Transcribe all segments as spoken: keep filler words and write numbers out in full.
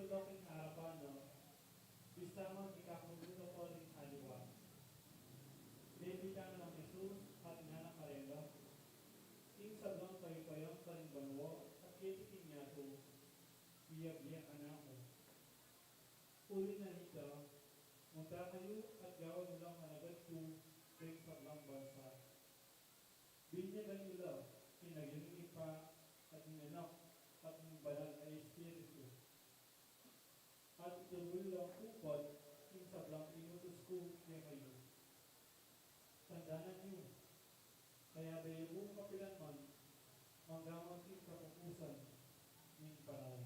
Loking harapan na, bista man mikakudulo ko ring aliwa. Bebita na nang Jesus at ngana karela, ing sablang kayupayan karing banua at keti king yatu, bie-bie na mu. Uli na nita, munta kayu at gawan yu lang alagad ku king sablang bansa. Binyagan yu la king lagyu ning Ibpa at ning Anak at ning Banal a Espiritu. At ituru yu lang pu pat ing sablang inutus ku kekayu. Tandanan yu, kayabe yu kung kapilan man, manggaman king kapupusan ning panaun.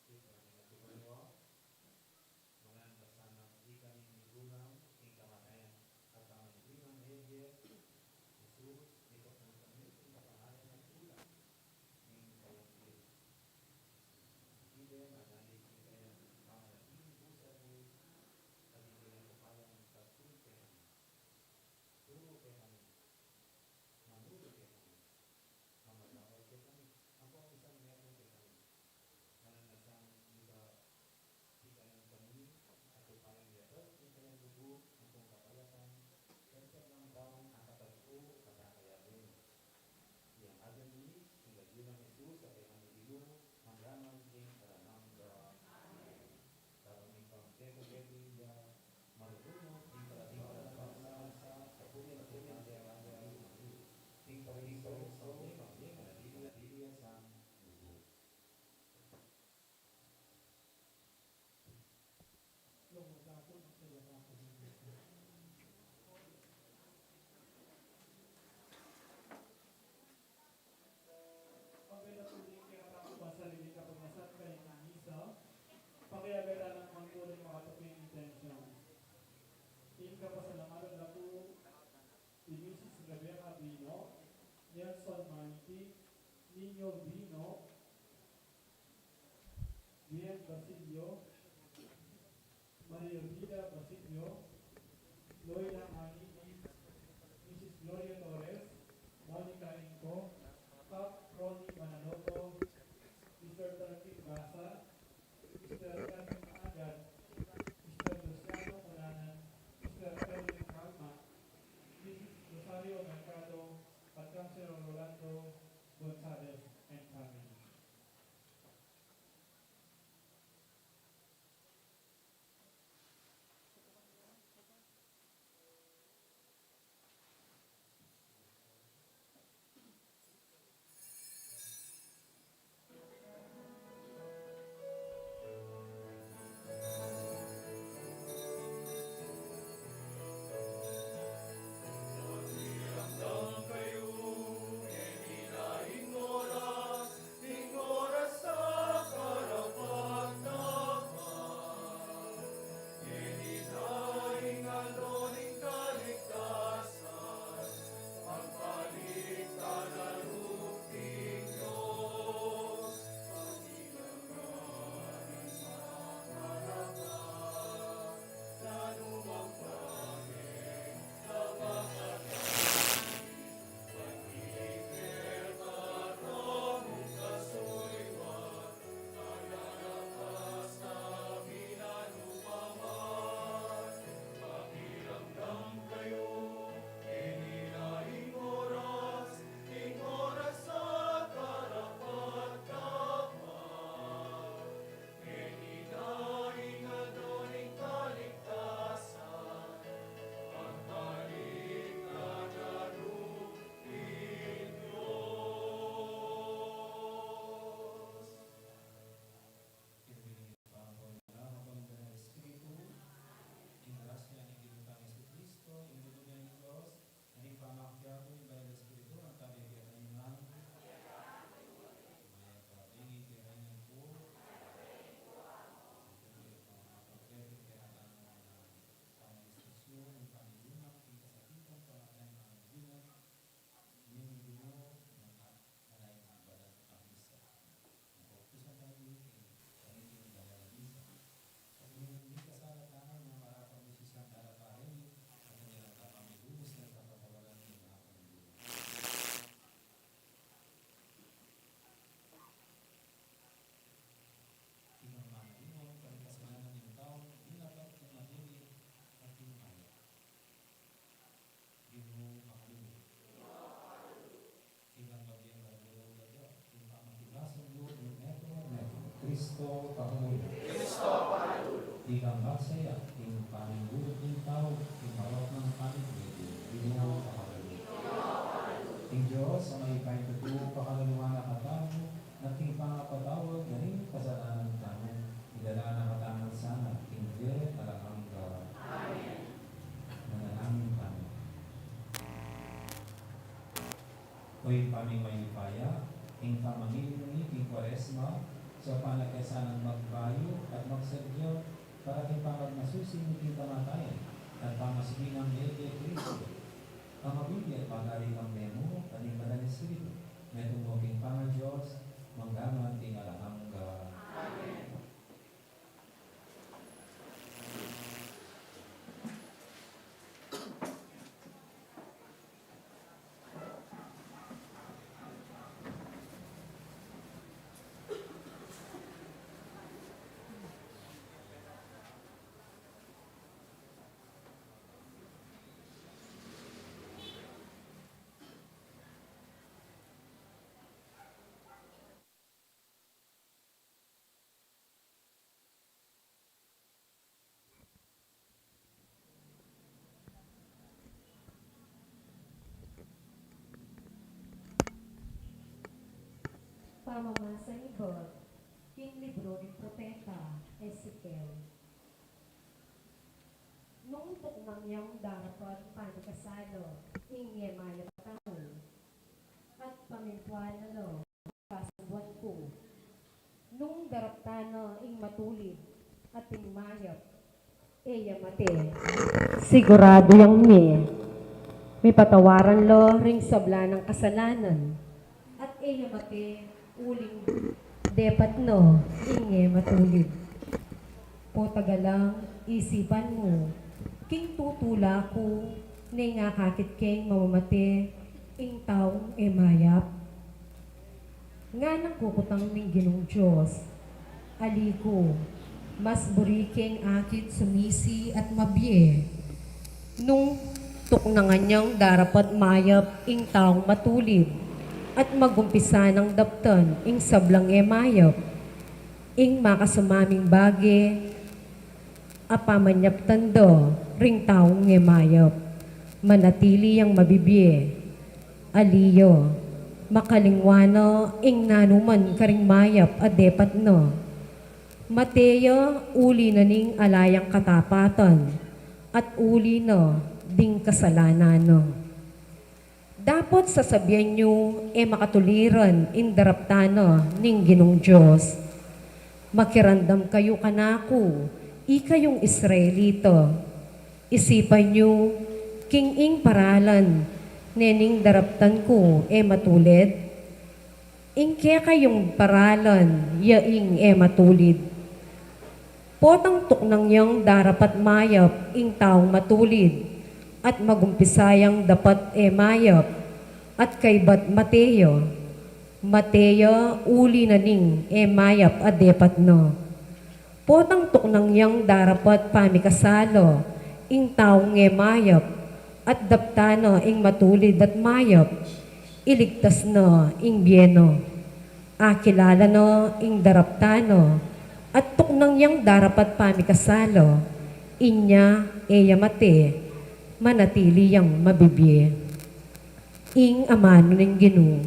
King pamanyubling banua, mangan ta sana ika ning migulang king kamatayan at pamanyubling mebie, Jesus, ikot na kami king kapangyarian at bulan ning kayang bie. Ide, manalig king kayang pamanatili pusat mi, at ing kayang upayang pagtulid kekami. Turu kekami, manulu kekami, mamagawad kekami, ampong isang metung kekami. Ngan nung ika pikanan kami, at upayang yatad ing kayang lugud ampong kapayapan, king sablang taung akatagpu at akayabe. Yang aduan mi king lagyu nang Jesus a kekami Ginu, manggaman king alang angga. Amen. Karing pampeku keti ya, marunung ing kalating kalang bangsa, sa purian keti ya, ing paraiso, sa purian keti ya, sa lugud. Lumuta ku, magsalita ku. Pabila ku ning kekatamu ban sarili kapagnasan karing misa, pakiabe tana naman ku ring makatuking intensyon. Ing kapasalamatan da ku i Misis Rebecca Bino, Nelson Maniti, Nino Bino, Bien Basilio, Maria Vida Basilio, Loida Maniti, Misis Gloria Torres, Monica Inco, Kap Ronnie Manaloto, Mister Turkey Basa, Mister Kevin Agad, Mister Luciano Cunanan, Mister Erwin Calma, Misis Rosario Mercado, at Councilor Rolando Gonzalez and family. Kristo pakalulu. Kristo pakalulu. Di kang magsaya, ing paminggulut ning tau, ing marok nang paminggulut, Ginu pakalulu. Ing Dios a mayupaya tutu pakaluluan na katamu, at ing pangapatawad na ning kasalanan tamu, idala na katamu sana king bie alang angga. Amen. Manalangin tamu. O Ibpa ming mayupaya, ing pamangilung mi king Kwaresma, sa panagkaisa nang magbayu at magsadya, para king pamagmasusi mi king kamatayan, at pamasusi nang lebe Kristo. Ang mabibie at magari kang memu, at ing Banal a Espiritu, metung mu king pangaDios, mangga man king alang angga. Amen. Pamamasa ibat king libru ning propeta Ezekiel. Nung tuknang yang darapat pamikasala ing e mayap a tau, at pamintuan na la ing kasabuan ku. Nung daraptan na ing matulid at ing mayap, e ya mate. Siguradu yang mie, mipatawaran la ring sabla nang kasalanan, at e ya mate uling depat na ing e matulid. Potang alang isipan mu, king tutula ku, neng akakit keng mamamate ing taung e mayap? Nganang kukutang ning Ginung Dios, ali ku, mas buri keng akit sumisi at mabie. Nung tuknangan yang darapat mayap ing taung matulid, at magumpisa nang daptan ing sablang e mayap, ing makasama ming bage a pamanyaptan da ring taung e mayap, manatili yang mabibie. Ali ya, makalingwa na ing nanuman karing mayap a depat na. Mate ya uli na ning ala yang katapatan, at uli na ding kasalanan na. Dapot sasabian yu, e makatuliran ing daraptan na ning Ginung Dios. Makiramdam kayu kanaku, ikayung Israelita. Isipan yu, king ing paralan ne ning daraptan ku e matulid, ing kekayung paralan ya ing e matulid. Potang tuknang yang darapat mayap ing taung matulid, at magumpisa yang dapat e mayap, at kaybat mate ya. Mate ya uli na ning e mayap a depat na. Potang tuknang yang darapat pamikasala ing taung e mayap, at daptan na ing matulid at mayap, iligtas na ing bie na. Akilala na ing daraptan na, at tuknang yang darapat pamikasala, inya e ya mate, manatili yang mabibie. Ing amanu ning Ginu.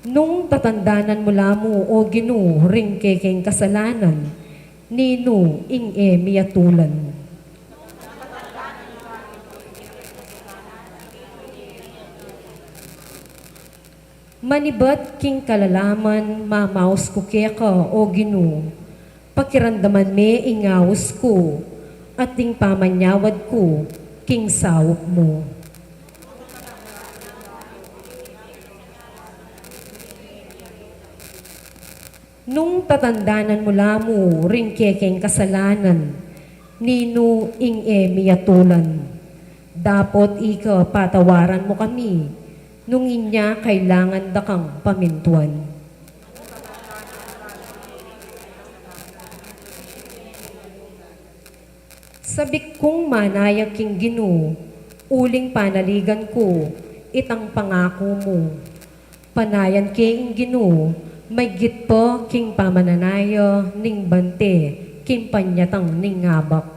Nung tatandanan mu la mu, o Ginu, ring kekeng kasalanan, ninu ing e miyatulan? Manibat king kalalaman mamaus ku keka, o Ginu, pakiramdaman me ing aus ku, at ing pamanyawad ku king saup mu. Nung tatandanan mu la mu ring kekeng kasalanan, ninu ing e miyatulan? Dapot ika patawaran mu kami, nung inya kailangan da kang pamintuan. Sabik kung manaya king Ginu, uling panaligan ku itang pangaku mu. Panayan ke ing Ginu, Maygit pu king pamananayu ning bante king panyatang ning abak.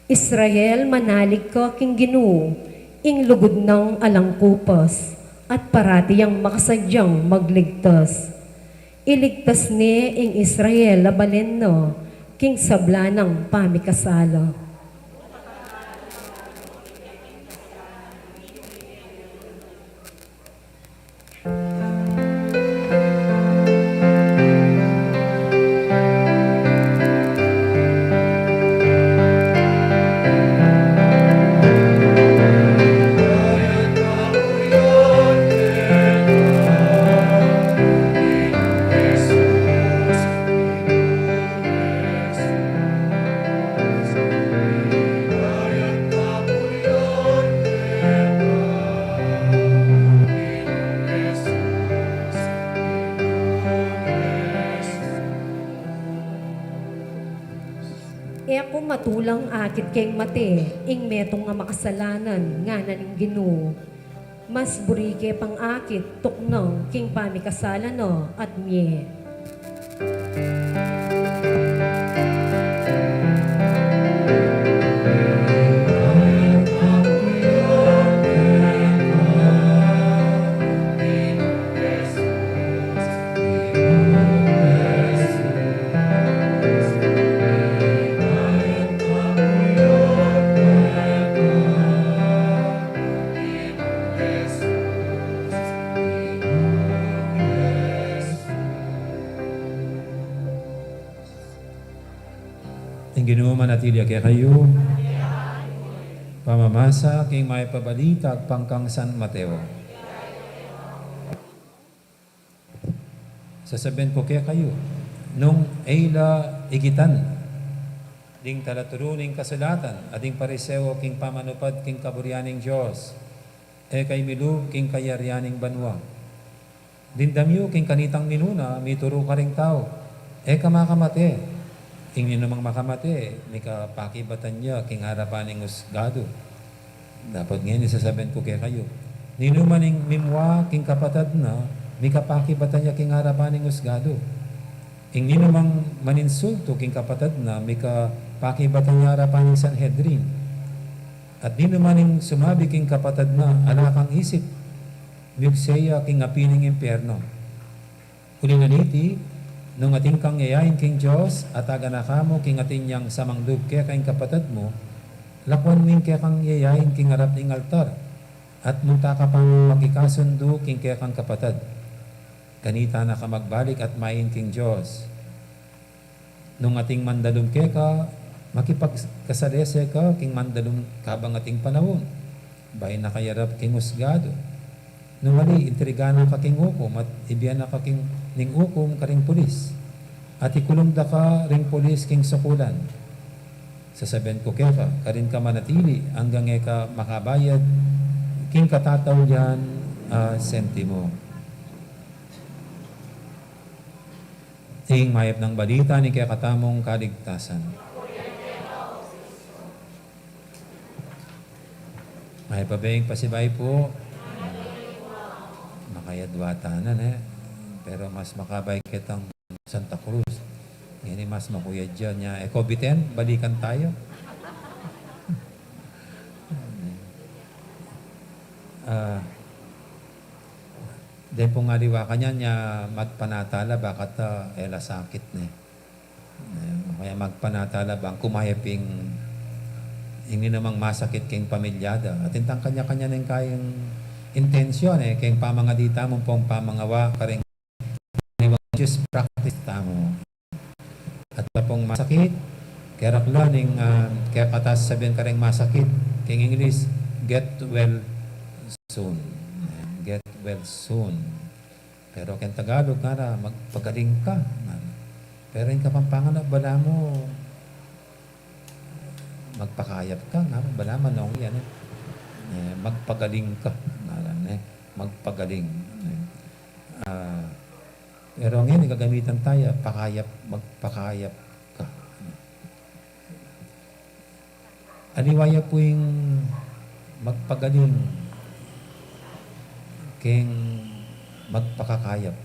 Israel, manalig ka king Ginu, ing lugud nang alang kupas, at parati yang makasadyang magligtas. Iligtas ne ing Israel a balen na king sabla nang pamikasala. E ku matulang akit keng mate ing metung a makasalanan, ngana ning Ginu. Mas buri ke pang akit tuknang king pamikasala na at mie. Ing Ginu manatili ya kekayu. Pamamasa king Mayap a Balita agpang kang San Mateo. Sasabian ku kekayu, nung e la igitan ding talaturu ning kasulatan a ding Pariseo king pamanupad king kaburian ning Dios, e kayu milub king kayarian ning banua. Dimdam yu king kanitang minuna mituru karing tau, e ka makamate. Ing ninumang makamate, mika pakibatan ya king arapan ning usgadu. Dapot ngeni sasabian ku kekayu, ninuman ing mimua king kapatad na, mika pakibatan ya king arapan ning usgadu. Ing ninumang maninsultu king kapatad na, mika pakibatan ya arapan ning Sanhedrin. At ninuman ing sumabi king kapatad na, ala kang isip, miugse ya king api ning impierno. Uli na niti, nung atin kang yayain king Dios, at aganaka mu king atin yang samanglub keka ing kapatad mu, lakuan mu ing kekang yayain king arap ning altar, at munta ka pang makikasundu king kekang kapatad. Kanita na ka magbalik at mayain king Dios. Nung ating mandalum keka, makipagkasalese ka king mandalum kabang ating panaun, bayu na ka yarap king usgadu. Nung ali, intriga na ka king ukum at ibie na ka king, ning ukum karing pulis, at ikulung da ka ring pulis king sukulan. Sasabian ku keka, karin ka manatili anggang e ka makabayad king katataulian a sentimo. Ing mayap nang balita ning kekatamung kaligtasan. Mayap a beng pasibayu pu. Makayadwa tanan, e. Pero mas makabay ketang Santa Cruz. Ini mas makuyad ya, e, COVID ten, balikan tayo. Ah, deng pung aliwa kanyan ya magpanatala, baka ta, e la sakit ne. E, o kaya magpanatala bang kumayap ing, ing ninumang masakit king pamilya da. At intang kanya-kanya ning kayang intensyon, e, king pamangadita mu pung pamangawa karing Dios practice tamu. At la pung masakit, keraklan ing, ah, kaya katas sabian karing masakit, king English, "Get well soon." Get well soon. Pero king Tagalog, ngara, "Magpagaling ka." Ngara. Pero ing Kapampangan, balamu, "Magpakayap ka." Ngara, balamu, nung yan, e. E, "Magpagaling ka." Ngara, e. Magpagaling. E. Ah, pero ngeni, gagamitan taya, pakayap, magpakayap ka. Aliwa ya pu ing Magpagaling keng magpakakayap.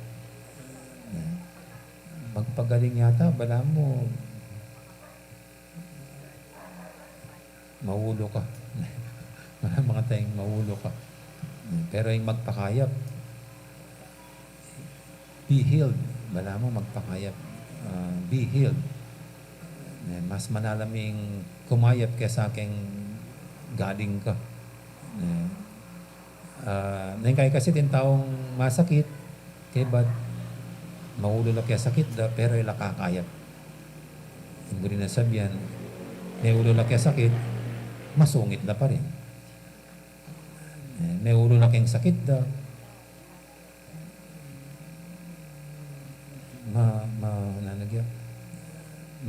Magpagaling yata, balamu maulu ka. Balamu tayang maulu ka. Pero ing magpakayap, be healed. Balamu magpakayap, ah, be healed. Mas malalam ing kumayap kesa keng galing ka. Ah, neng kaya kasi atin taung masakit, kaybat maulu la keng sakit da, pero e la kakayap. Ing buri nang sabian, maulu la keng sakit, masungit la pa rin. Eh, maulu la keng sakit da, ma, ma, nanu ya,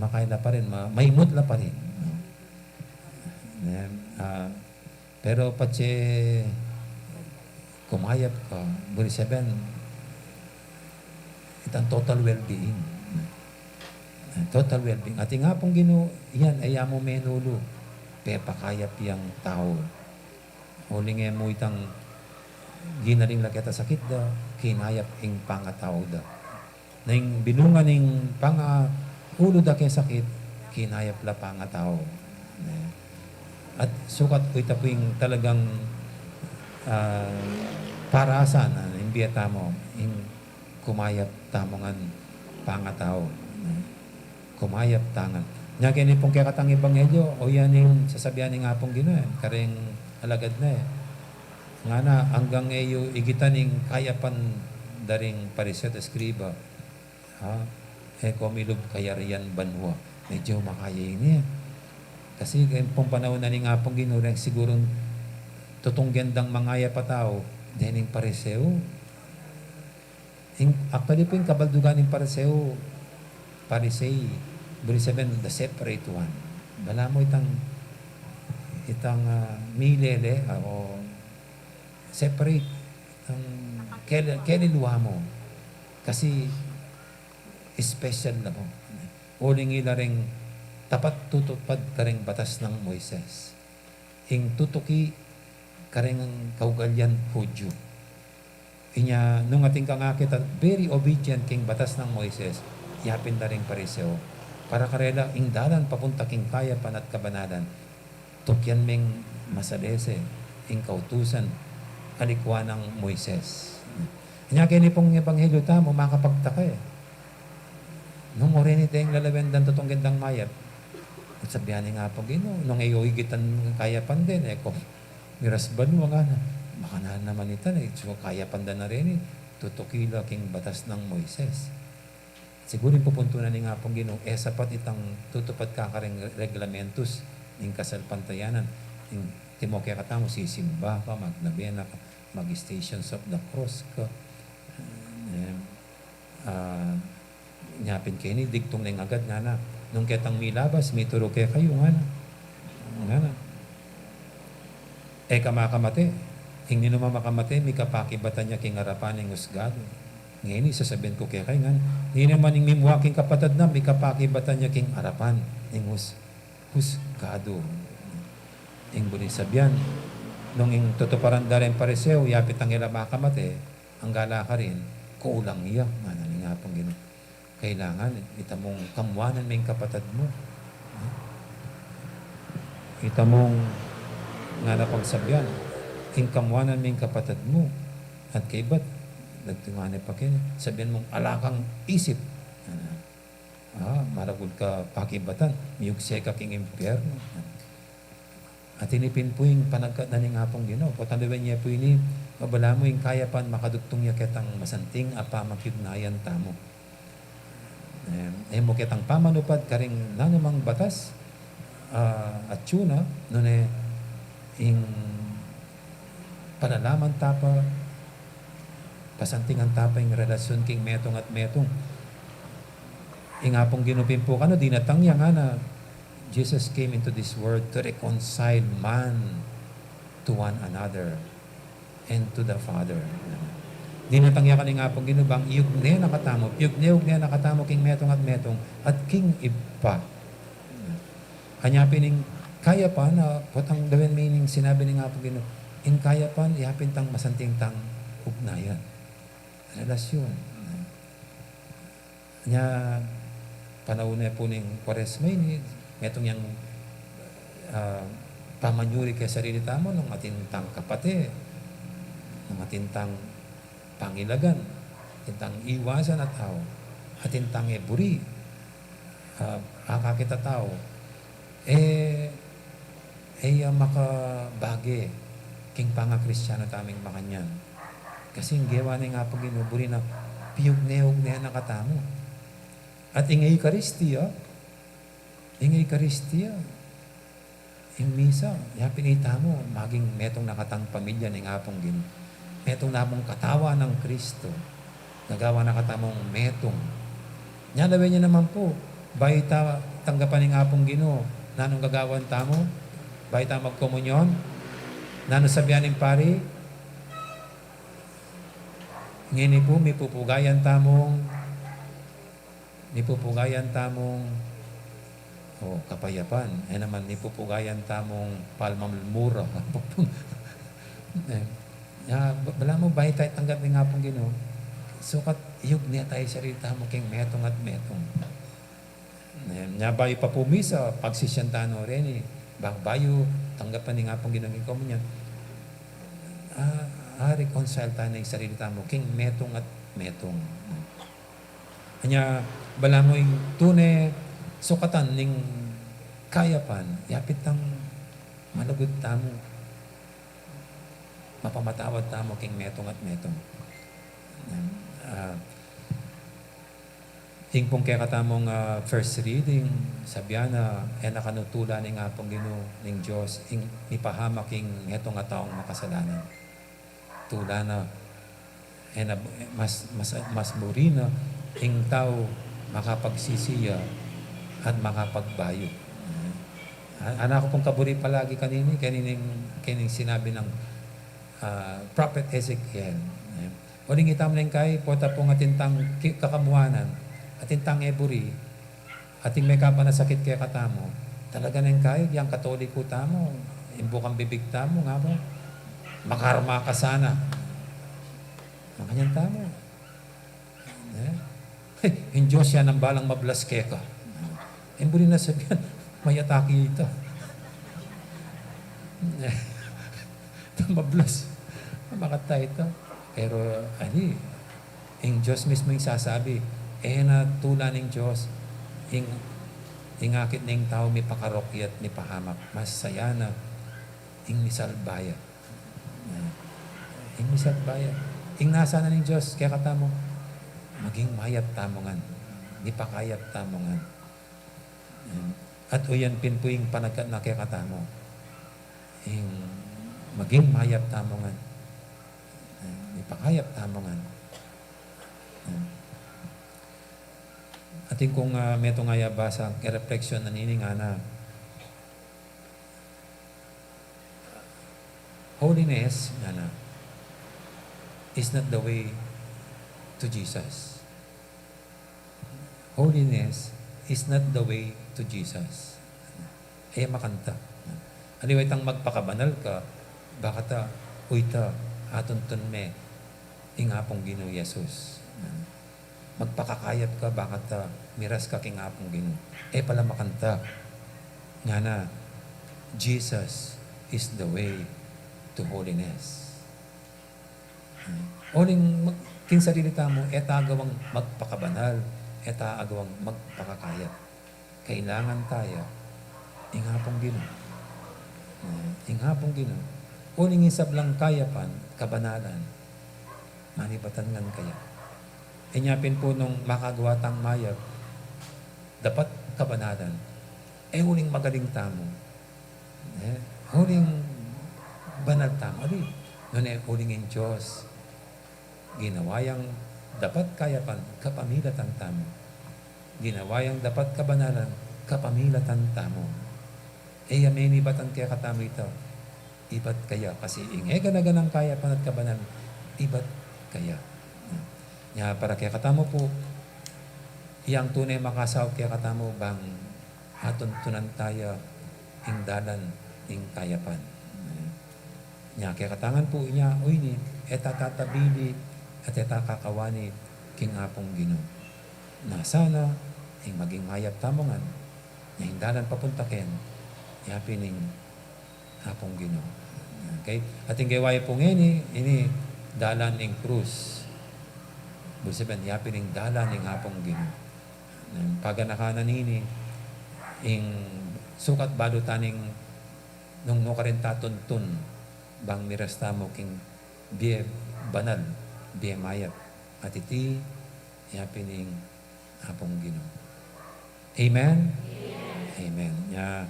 makaya la pa rin, ma, maimut la pa rin. Eh, ah, pero patse kumayap ka, buri sabian, itang total well-being. Eh, total well-being. Atin Apung Ginu, yan, e ya mu menulu, pepakayap yang tau. Uling e mu itang ginaling la keta sakit da, kinayap ing pangatau da. Neng binunga ning pangaulu da keng sakit, kinayap la pangatau. Ne? At sukat ita pu ing talagang, ah, parasan, ah, ing bie tamu, ing kumayap tamu ngan pangatau. Ne? Kumayap ta ngan. Nya keni pung kekatang ebanghelyo, o yan ing sasabian ning Apung Ginu, eh, karing alagad na, eh. Ngana, anggang e yu igitan ing kayapan da ring Pariseo at eskriba, ha? E ko milub kayarian banua. Medyo makaya ini, eh. Kasi keng pung panaun na ning Apung Ginu, reng sigurung tutunggen dang mangayap a tau, dening Pariseo. Ing, actually pu, ing kabaldugan ning Pariseo, Parisei, buri sabian, the separate one. Balamu itang, itang, ah, milele, ah, o separate, itang keli-, kelilwa mu. Kasi special la mu. Uling ila ring tapat tutupad karing batas nang Moises. Ing tutuki karing kaugalian Hudyu. Inya, nung atin kang akit a very obedient king batas nang Moises, yapin da ring Pariseo. Para karela, ing dalan papunta king kayapan at kabanalan, tukian meng masalese ing kautusan a likwa nang Moises. Inya, keni pung ebanghelyo tamu, makapagtaka, eh. Nung oreni deng lalawen dang tutunggen dang mayap, at sabian ning Apung Ginu, nung e yu igitan kayapan den, e ko miras banua, ngana. Makananu naman ita, ne? So, kayapan da na reni, tutuki la king batas nang Moises. Siguru ing pupuntunan ning Apung Ginu, e sapat itang tutupad ka karing reglamentus ning kasalpantayanan. Ing timo kekatamu, sisimba ka, magnobena ka, mag-Stations of the Cross ka. Em, Ah, nya pin keni, digtung neng agad, ngana. Nung ketang milabas, mituru kekayu, ngana. Ngana. E ka makamate, ing ninuman makamate, mikapakibatan ya king arapan ning husgado. Ngeni, sasabian ku kekayu, ngana. Ninuman ing mimua king kapatad na, mikapakibatan ya king arapan ning hus-, husgado. Ing buri sabian, nung ing tutuparan da ring Pariseo, yapit tang e la makamate, angga la karin, kulang ya, ngana ning Apung Ginu. Kailangan, ita mung kamuanan me ing kapatad mu. Ita mung, ngana pang sabian, ing kamuanan me ing kapatad mu. At kaybat, nagtungane pa keni, sabian mung ala kang isip. Ngana. Ah, maragul ka pakibatan, miugse ka king impyernu. At ini pin pu ing panagkat na ning Apung Ginu. Potang lawen ye pu ini, balamu ing kayapan makadugtung ya ketang masanting a pamakiugnayan tamu. Em, e mu ketang pamanupad karing nanumang batas, ah, atsu na, nune ing palalaman ta pa, pasantingan ta pa ing relasyon king metung at metung. Ing Apung Ginu pin pu kanu, dinatang ya, ngana, Jesus came into this world to reconcile man to one another and to the Father. Dinatang ya kanu ning Apung Ginu bang iugne na katamu, piugne-ugne na katamu king metung at metung at king Ibpa. Anya pin ing Kayapan, ah, potang dawen mi ning sinabi ning Apung Ginu, ing kayapan, yapin tang masanting tang ugnayan. Relasyon. Nya, panaun ne pu ning Kuaresma ini, metung yang, ah, pamanyuri keng sarili tamu, nung atin tang kapate, nung atin tang pangilagan, atin tang iwasan a tau, atin tang e buri, ah, akakit a tau, e, e ya makabage king pangakristiano tamung makanyan. Kasi ing gewa ning Apung Ginu, buri na piugne-ugne na katamu. At ing Eukaristia, ing Eukaristia, ing misa, yapin itamu, maging metung na katang pamilya ning Apung Ginu. Metung na mung katawan nang Kristo. Gagawan na katamung metung. Nya lawen yu naman pu, bayu ta tanggapan ning Apung Ginu, nanung gagawan tamu, bayu ta magkomunyon, nanung sabian ning pari, ngeni pu, mipupugayan tamung Nipupugayan tamung, o, kapayapan. E naman, nipupugayan tamung palmamulmura. E, ya, ba-, balamu bayu ta tanggap ning Apung Ginu, sukat iyugne ta ing sarili tamu king metung at metung. E, nya bayu pa pu misa, pagsisian ta no reni, ba-, bayu tanggapan ning Apung Ginu king komunyon, a, a-reconcile ta ne ing sarili tamu king metung at metung. Anya, balamu ing tune sukatan ning kayapan, yapin tang malugud tamu, mapamatawad tamu king metung at metung. A, ing pung kekatamung, a, first reading, sabian na, e na kanu tula ning Apung Ginu, ning Dios, ing mipahamak king metung a taung makasalanan. Tula na, e na, mas, mas, mas buri na ing tau makapagsisi ya at makapagbayu. A-, anak ku pung kaburi palagi kanini, keni ning, keni ning sinabi nang, a, Prophet Ezekiel. E, uling itamu neng kai, pota pung atin tang ki-, kakamuanan, atin tang e buri, atin mekapanasakit kekatamu. Talaga neng kai, yang Katoliko tamu, ing bukang bibig tamu, nga ba, makarma ka sana. Makanyan tamu. E? Hey, ing Dios ya nang balang mablas keka. Ing buri na sabian, may atake ita. Mablas. Makata ita. Pero, ali, ing Dios mismu ing sasabi, e na tula ning Dios, ing, ing akit ning tau mipakarok ya at mipahamak, mas saya na ing misalba ya. E, ing misalba ya. Ing nasa na ning Dios kekatamu, maging mayap tamu ngan, mipakayap tamu ngan. E, at uyan pin pu ing panagkat na kekatamu. Ing maging mayap tamu ngan. E, mipakayap tamu ngan. E. Atin kung, a, metung a ya basa, e, refleksyon na nini ngana. Holiness, ngana, is not the way to Jesus. Holiness is not the way to Jesus. E ya makanta. Aliwa itang magpakabanal ka, bakata, uy ta, atuntun me ing Apung Ginu Jesus. Magpakakayap ka, bakata, miras ka king Apung Ginu. E pala makanta. Ngana, Jesus is the way to holiness. Uling mag-, king sarili tamu, e ta agawang magpakabanal, e ta agawang magpakakayap. Kailangan ta ya ing Apung Ginu. E, ing Apung Ginu. Uling ing sablang kayapan, kabanalan, manibatan ngan kaya. Inya pin pu nung makagawa tang mayap, dapat kabanalan. E uling magaling tamu. E, uling banal tamu. Ali, nune uling ing Dios, ginawa yang dapat kayapan kapamilatan tamu. Ginawa yang dapat kabanalan kapamilatan tamu. E ya menibatan kekatamu ita. Ibat kaya, kasi ing e gana-ganang kayapan at kabanalan, ibat kaya. Nya para kekatamu pu, yang tune makasaup kekatamu bang atuntunan ta ya ing dalan ning kayapan. Nya kekatangan pu inya, o ini, e ta tatabili at e ta kakawani king Apung Ginu. Na sana ing maging mayap tamu ngan, nya ing dalan papunta keni, yapin ing Apung Ginu. Okay? At ing kewa pu ngeni, ini dalan ning krus. Ibig sabihin, yapin ing dalan ning Apung Ginu. Ing paganaka na nini, ing sukat balu ta ning nung nu karin tatuntun, bang miras tamu king bie banal, bie mayap. At iti, yapin ing Apung Ginu. Amen? Amen. Nya,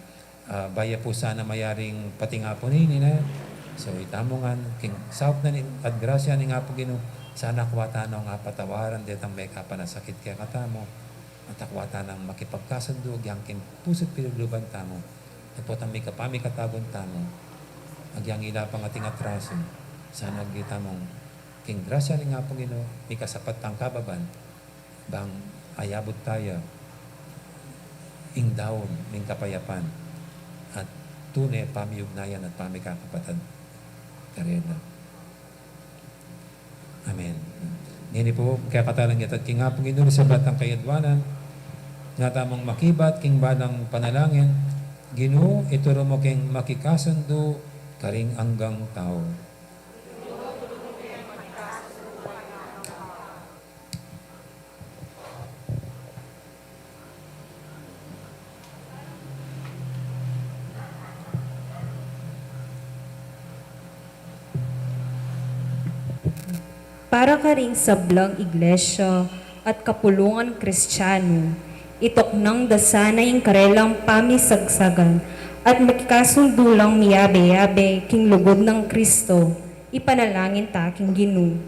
ah, baya pu sana mayaring patinga pu nini, ne? So, itamu ngan, king saup na ning, at grasya ning Apung Ginu, sana akwa ta nong apatawaran detang mekapanasakit kekatamu, at akwa ta nang makipagkasundu, agyang king pusu't pilubluban tamu, at potang mika pamikatagun tamu, agyang ila pang ating atrasu, sana agyu tamung, king grasya ning Apung Ginu, mika sapat tang kababan, bang ayabut taya ing daun ning kapayapan at tune pamiugnayan at pamikakapatad karela. Amen. Ngeni pu, kekatamu lang itat king Apung Ginu, ing sablang kayadwanan, nga tamung makibat king balang panalangin, Ginu, ituru mu keng makikasundu karing anggang tau. Para karing sablang iglesia at kapulungan Kristiano, ituknang da sana ing karelang pamisagsagan at makikasundu lang miyabe-yabe king lugud nang Kristo, ipanalangin ta king Ginu.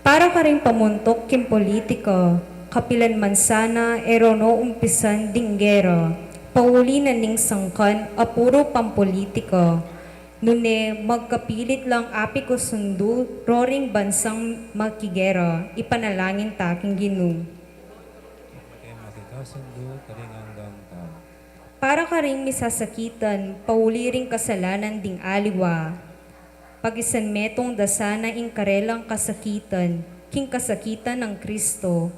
Para karing pamuntuk king politika, kapilan man sana e ro no umpisan ding gera, pauli na ning sangkan a puru pampolitika, nune magkapilit lang apikasundu ro ring bansang makigera, ipanalangin ta king Ginu. Keng makikasundu karing anggang tau. Para karing misasakitan, pauli ring kasalanan ding aliwa, pagisan metung da sana ing karelang kasakitan king kasakitan nang Kristo,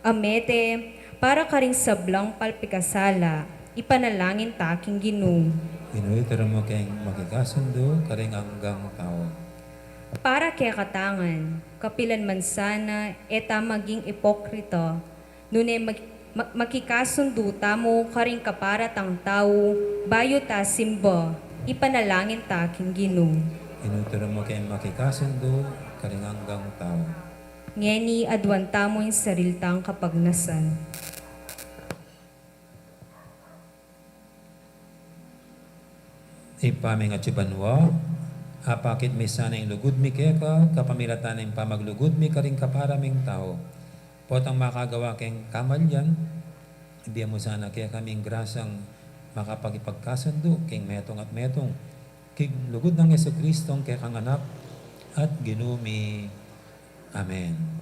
a mete para karing sablang palpikasala, ipanalangin ta king Ginu. Ginu, ituru mu keng makikasundu karing anggang tau. Para kekatang ngan, kapilan man sana e ta maging ipokrita, nune mag-, ma-, makikasundu tamu karing kapara tang tau, bayu ta simba, ipanalangin ta king Ginu. Ginu, ituru mu keng makikasundu karing anggang tau. Ngeni aduan tamu ing sarili tang kapagnasan. Ibpa mi atsu ka banua, apakit mi sana ing lugud mi keka, kapamilatan ning pamaglugud mi karing kapara ming tau. Potang makagawa keng kamalian, ibie mu sana kekami ing grasang makapagkipagkasundu king metung at metung, king lugud nang Jesucristo, kekang Anak at Ginu mi. Amen.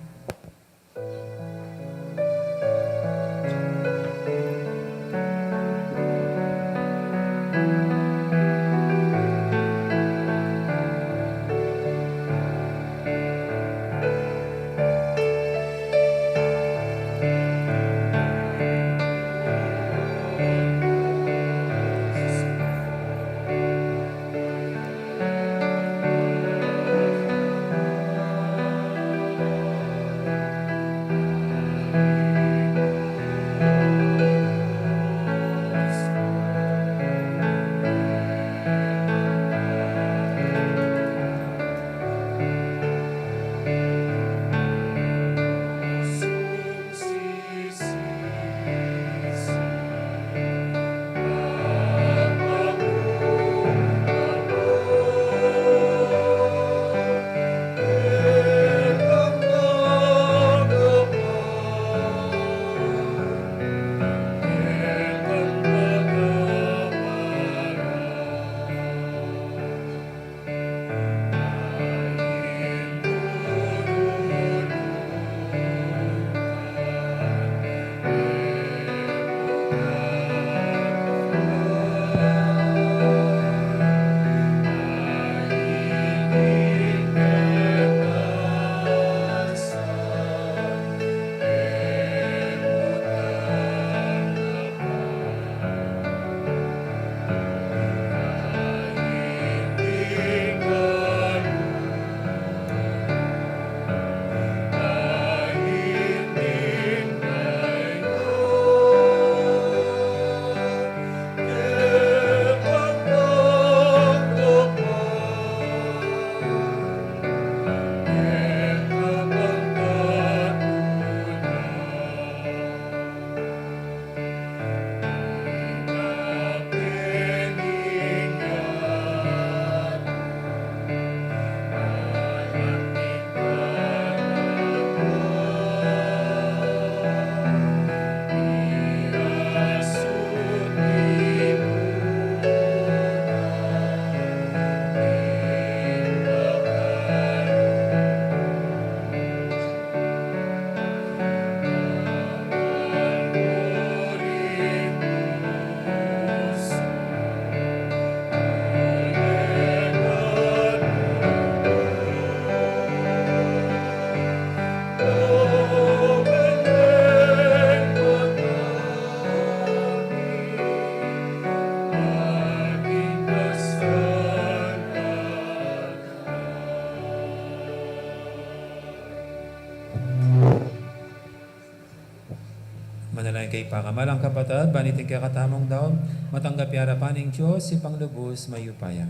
Kay pakamalan kapatad, ban iting kekatamung daun, matanggap ya arapan ning Dios, Ibpang lubus mayupaya.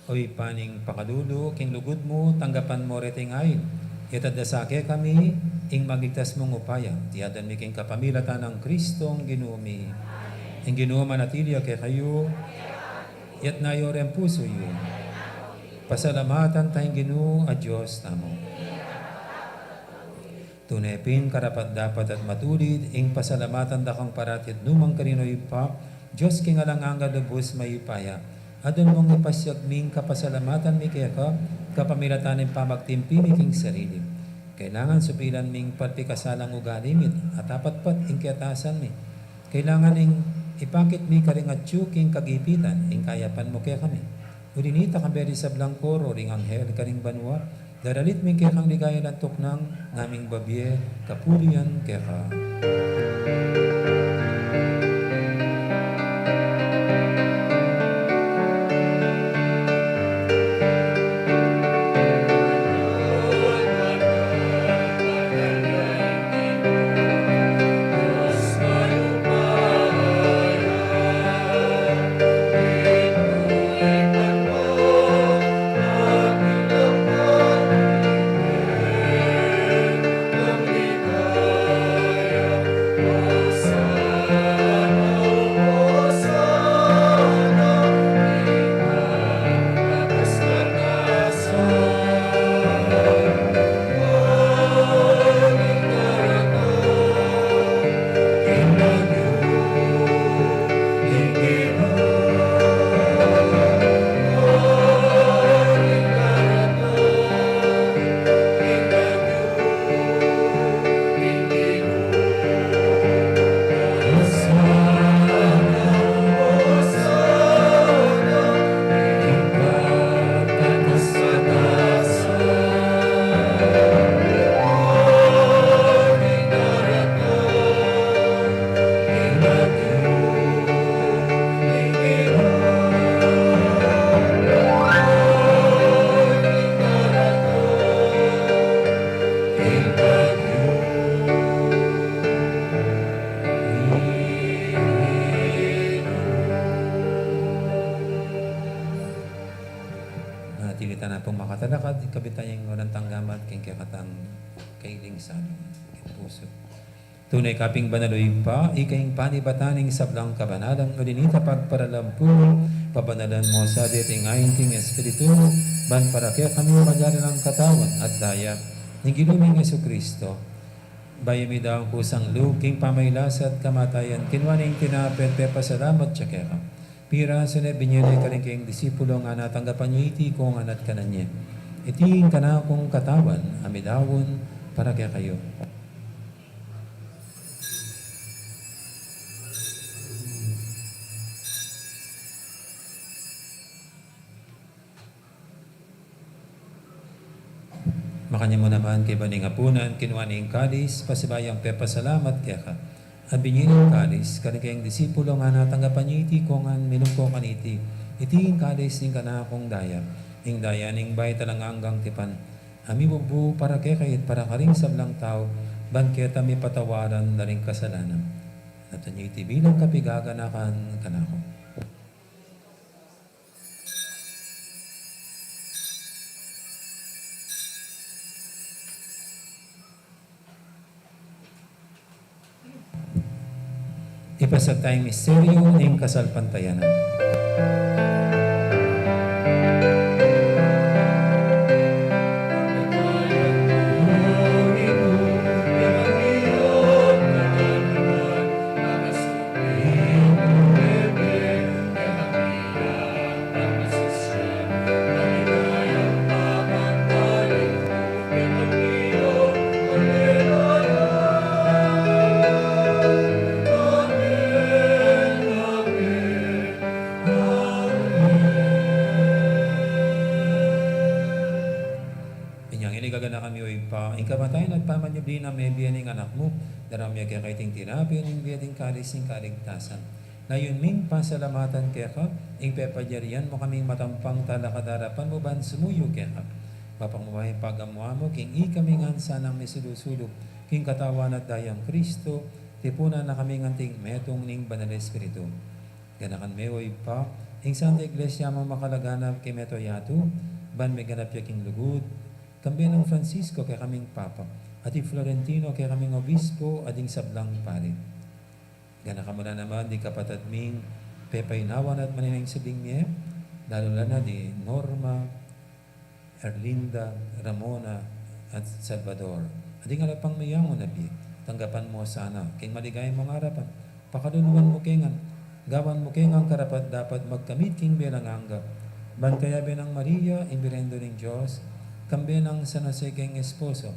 O Ibpa ning pakalulu, king lugud mu, tanggapan mu reting ain. Itas da sa kekami ing magligtas mung upaya. Iti adwan mi king kapamilatan nang Kristong Ginu mi. Ing Ginu manatili ya kekayu. Itas na yu ring pusu yu. Pasalamatan taya ing Ginu a Dios tamu. Tune pin karapat-dapat at matulid ing pasalamatan da kang parati at nu man karin, o Ibpa, Dios king alang angga, lubus mayupaya. Adwan mung ipasiag mi ing kapasalamatan mi keka, kapamilatan ning pamagtimpi mi king sarili. Kailangan supilan mi ing pepikasalang ugali mi, at apatpat ing ketasan mi. Kailangan ing ipakit mi karing atyu king kagipitan ing kayapan mu kekami. Uli nita, kambe ring sablang koro ring anghel karing banua, daralit mi ing kekang ligaya alang tuknang, ngaming babie kapulian keka. Manatili tana pung makatalakad, ikabit taya ing walang tanggamat king kekatang kailing salungan king pusu. Tune ka pin banal, o Ibpa, ika ing panibatan ning sablang kabanalan, uli nita pagparalampu, pabanalan mu sa deting ain king Espiritu, ban para kekami maging katawan at daya ning Ginu ming Jesucristo. Bayu mi daun kusang lub king pamagkasakit at kamatayan, kinua ne ing tinape, pepasalamat ya keka. Pirasu ne, binie ne karing kayang disipulo, ngana, tanggapan ye iti kongan at kanan ye. Iti ing kanakung katawan a midaun para kekayu. Makanyan mu naman kaybat ning apunan, kinua ne ing kalis, pasibayu yang pepasalamat keka. At binie ne ing kalis karing kayang disipulo, ngana, tanggapan ye iti kongan, minum ko kaniti. Iti ing kalis ning kanakung daya, ing daya ning bayu at alang anggang tipan, a mibubu para kekayu at para karing sablang tau, ban keta mipatawaran la ring kasalanan. Tanggap ye iti bilang kapaganakan kanaku. Ipasiag taya ing misteryu ning kasalpantayanan. Inyang ini gaganakan mi, o Ibpa, ing kamatayan at pamanyubli nang mebie ning Anak mu, darame mi keka iting tinape ning bie at ing kalis ning kaligtasan. Layun ming pasalamatan keka ing pepalyarian mu kaming matampang talakad king arapan mu ban sumuyu keka. Ibpa ming mayupaya, pagamuan mu king ikami ngan sanang misulu-sulu king katawan at dayang Kristo, tipunan na kami ngan anting metung ning Banal Espiritu. Ganakan me, o Ibpa, ing Santa Iglesia mung makalaganap king mabilug a yatu, ban miganap ya king lugud, kambe nang Francisco kekaming Papa, at i Florentino kekaming Obispo, at ding sablang pari. Ganakan mu la naman ding kapatad ming pepainawan at manenaya king subling mie, lalu na di Norma, Erlinda, Ramona, at Salvador. At ding ala pang meyangu na bie, tanggapan mu sana king maligaya mung arapan. Pakaluluan mu ke ngan, gawan mu ke ngan karapat-dapat magkamit king bie alang angga. Ban kayabe nang Maria, ing Birhen ning Dios, kambe nang San Jose king esposo,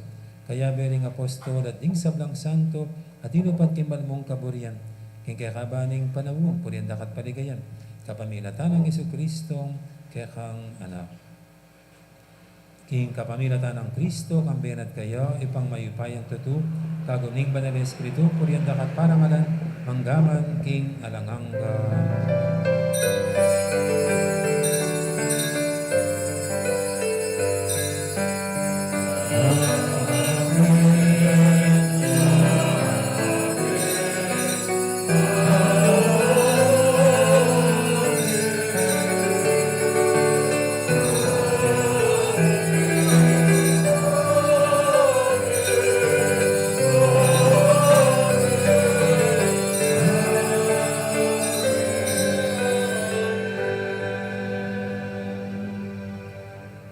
kayabe ring apostol at ding sablang santo, at tinupad king banal mung kaburian, king kekaban ning panaun, purian da ka at paligayan, kapamilatan nang Jesucristo, kekang Anak. King kapamilatan nang Kristo, kambe na at kaya, Ibpang mayupayang tutu, kagum ning Banal Espiritu, purian da ka at parangalan, mangga man king alang angga.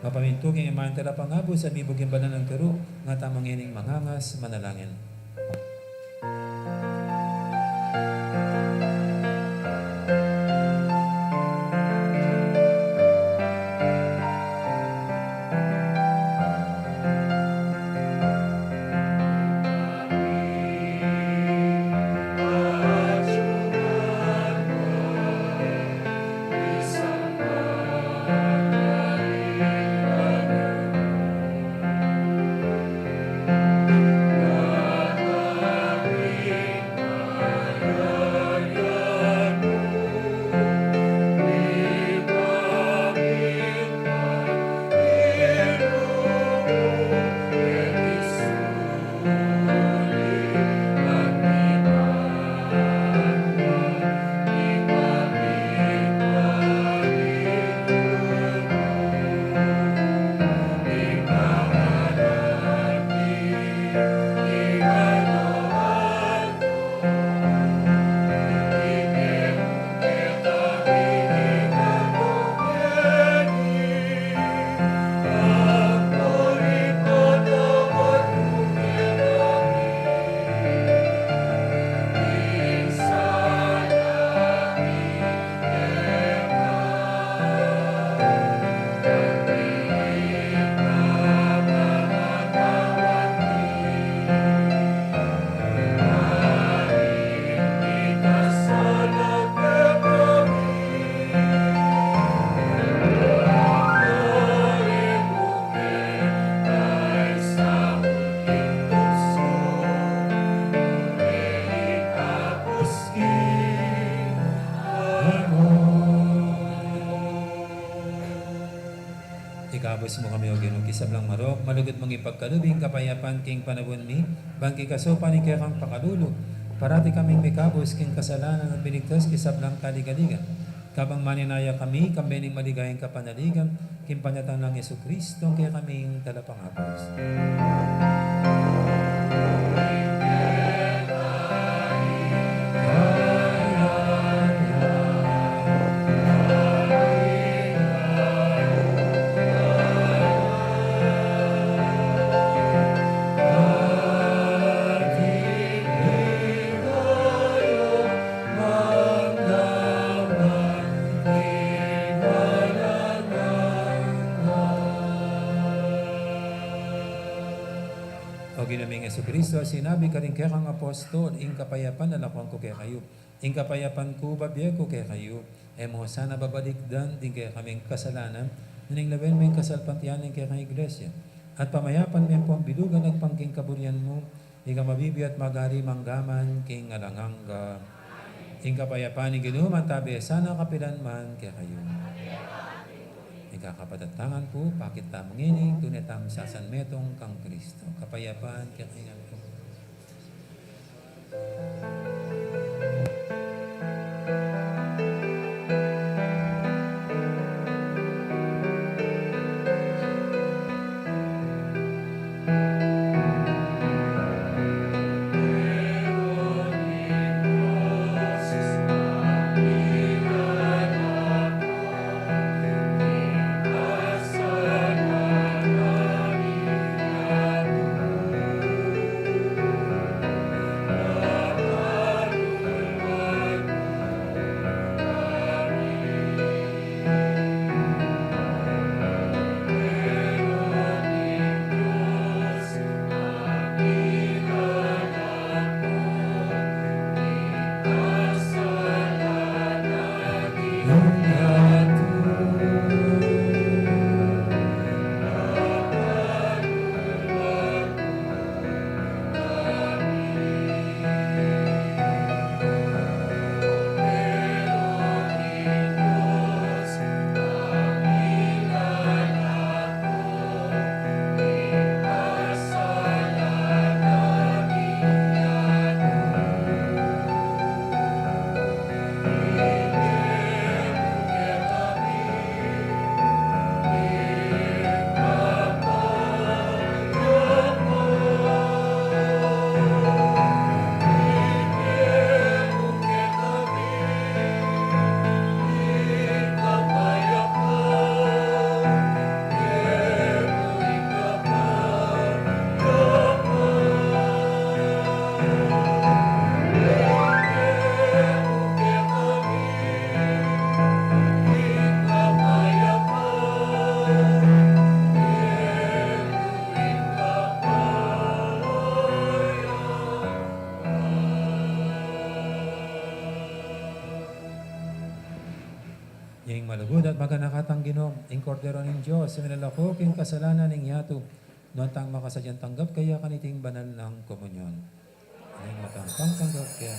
Mapamintu king imagen ning Talapangabus, at mibug king banal nang turu, ngatamu ngening mangangas, manalangin. Ikabus mu kami, O Ginu, king sablang marok, malugud mung ipagkalub ing kapayapan king panaun mi, ban king kasaupan ning kekang pakalulu, parati kaming mikabus king kasalanan at miligtas king sablang kaligaligan. Kabang manenaya kami, kambe ning maligayang kapanaligan, king panyatang nang Jesucristo, kekaming Talapangabus. O Ginu ming Jesucristo, sinabi mu karing kekang apostol, ing kapayapan lakuan ku kekayu, ing kapayapan ku bibie ku kekayu. E mu sana babalikdan ding kekaming kasalanan, nune lawen mu ing kasalpantayanan ning kekang Iglesia, at pamayapan mu ampong bilugan agpang king kaburian mu, ika a mabibie at magari mangga man king alang angga. Ing kapayapan ning Ginu mantabe sana kapilan man kekayu. Ing kakapatad, tangan pu, pakit tamu ngeni, tune tamu sasanmetung kang Kristo. Kapayapan kekayu ngan pu. Ing malugud at maganaka tang Ginu, ing Kordero ning Dios, a minalako king kasalanan ning yatu, nuan tang makasadyang tanggap kaya kaniting banal nang komunyon. Ing matampang tanggap kaya.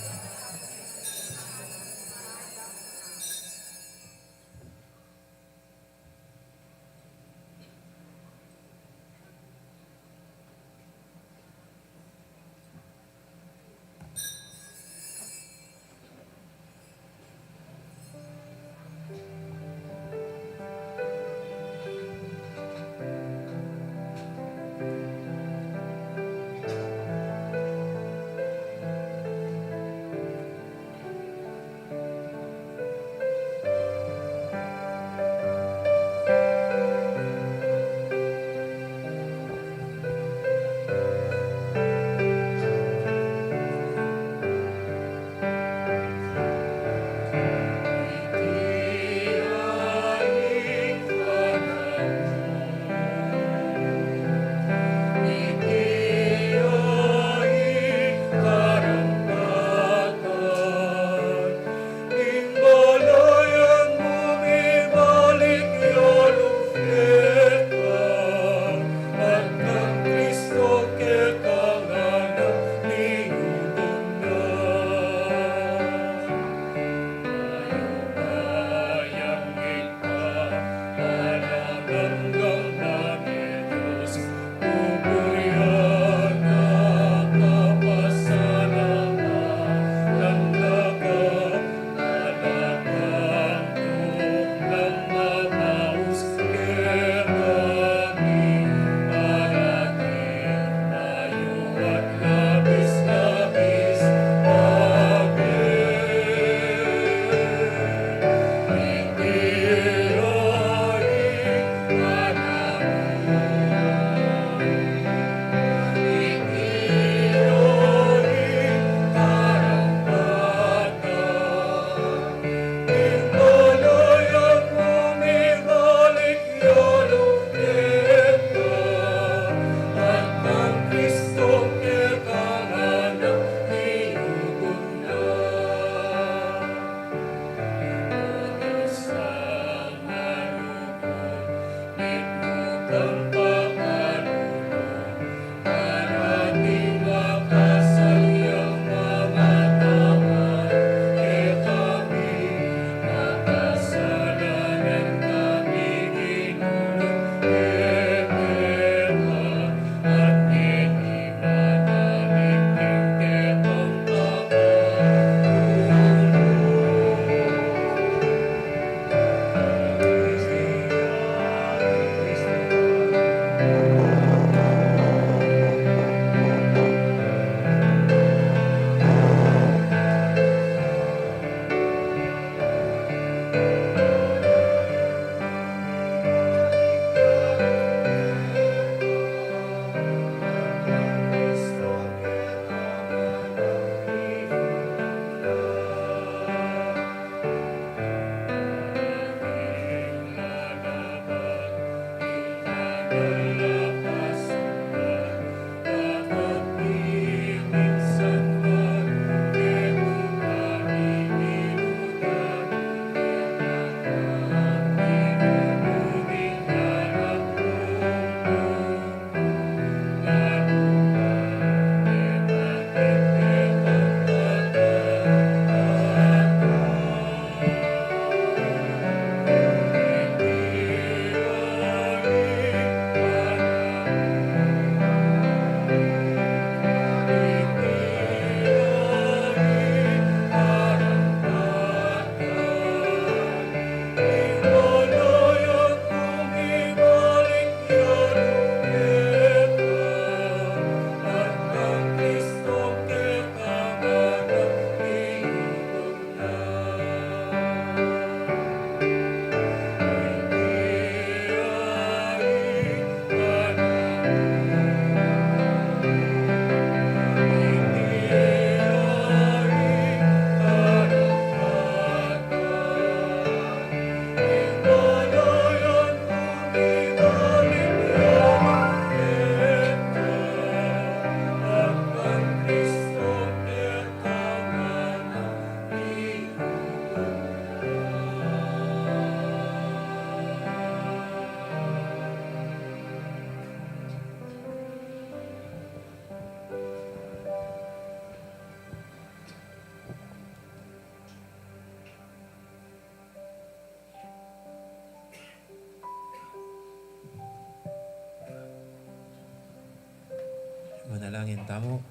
Manalangin tamu.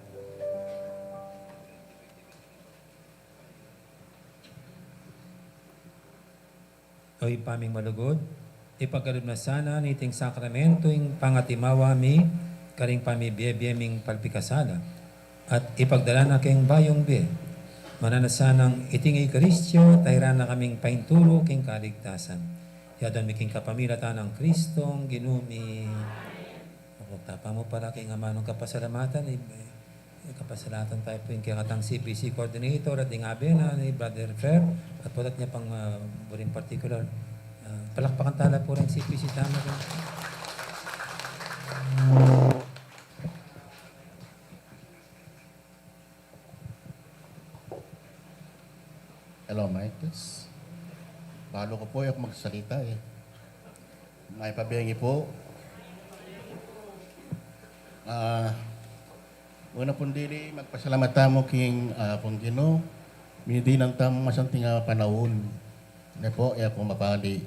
O Ibpa ming malugud, ipagkalub na sana niting sakramento ing pangatimawa mi karing pamibie-bie ming palpikasala, at ipagdala na keng bayung bie. Mananu na sanang iting Eukaristia, tairan na kaming paintulu keng kaligtasan. Yaduan mi king kapamilatan nang Kristong Ginu mi. Magtapa mu pala king amanung kapasalamatan, i-, kapasalamatan tamu pu ing kekatang C P C coordinator at ding abe na ni Brother Fer, at pu ing kanya pang, ah, buring particular. Ah, palakpakan tala pu ring C P C tamu. Hello, mic test. Balu ku pu, e ku magsalita e. Mayap a bengi pu. Ah, una pung dili, magpasalamat tamu king, ah, Apung Ginu, midinan tamung masanting a panaun. Ne pu, e ku mapali.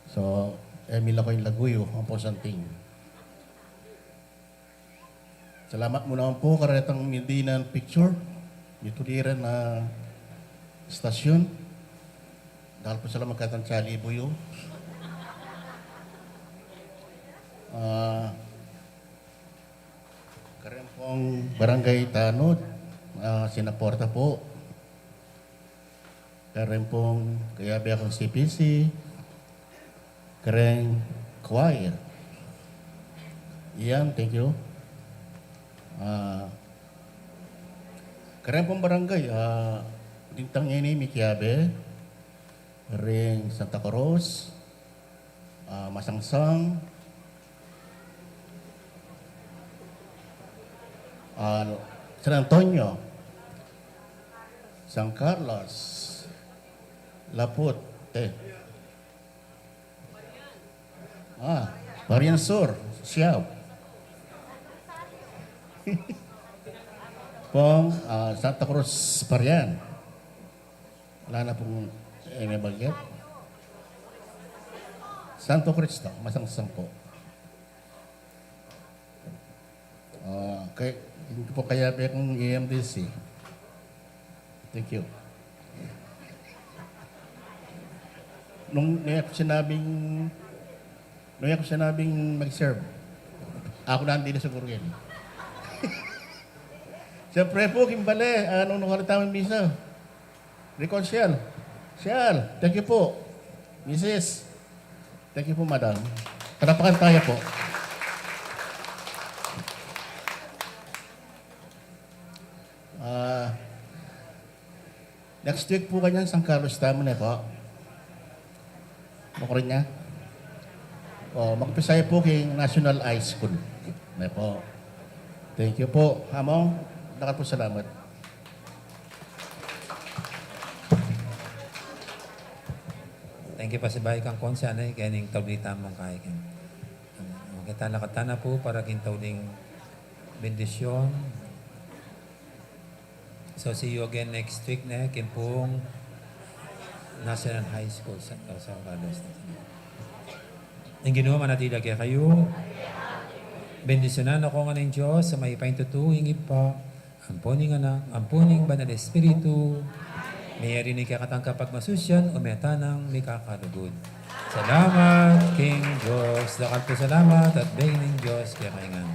So, e milaku ing laguyu, ampong santing. Salamat mu naman pu karetang midinan picture, mituliran a stasyon. Dakal pung salamat ketang Charlie Buyo. Ah, karen pung Barangay Tanud, ah, sinaporta pu. Karen pung kayabe kung C P C, karen choir. Iyan, thank you. Ah, karen pung barangay, ah, dintang ini mikiyabe, ring Santa Cruz, ah, Masangsang, ah, San Antonio, San Carlos, Laput, e. Ah, Parian Sur, Siau. Pung, ah, Santa Cruz, Parian. Ala na pung, e, mebagya. Santo Cristo, Masangsang pu. Ah, kay, ini pu kayabe kung E M D C. Thank you. Nung, nung aku sinabing, nung aku sinabing mag-serve, aku na ang dili siguro yan. Siyempre pu, king bale, ah, nung nakarita misa, Reconcile. Sial, thank you pu. Misis, thank you pu, Madam. Palapakan taya pu. Ah, next week pu kanyan, San Carlos tamu ne pu. Makurin nya. O, makipisaya po king National High School. Ne po. Thank you po, Among. Dakal pung salamat. Thank you, pasibayu kang Konse, ane, keng tauli tamung kaikan. Kita, lakatan na pu para king tauling bendisyon. So, see you again next week, ne, king pung National High School, San, San Carlos. Ing Ginu manatili ya kekayu. Bendisyonan na kayu ngan ning Dios a mayupaya king tutu, ing Ibpa, ampo ning Anak, ampo ning Banal Espiritu. Meyari na ing kekatang kapagmasusian, o meta nang mikakalugud. Salamat king Dios. Dakal pung salamat at beng ning Dios kekayu ngan.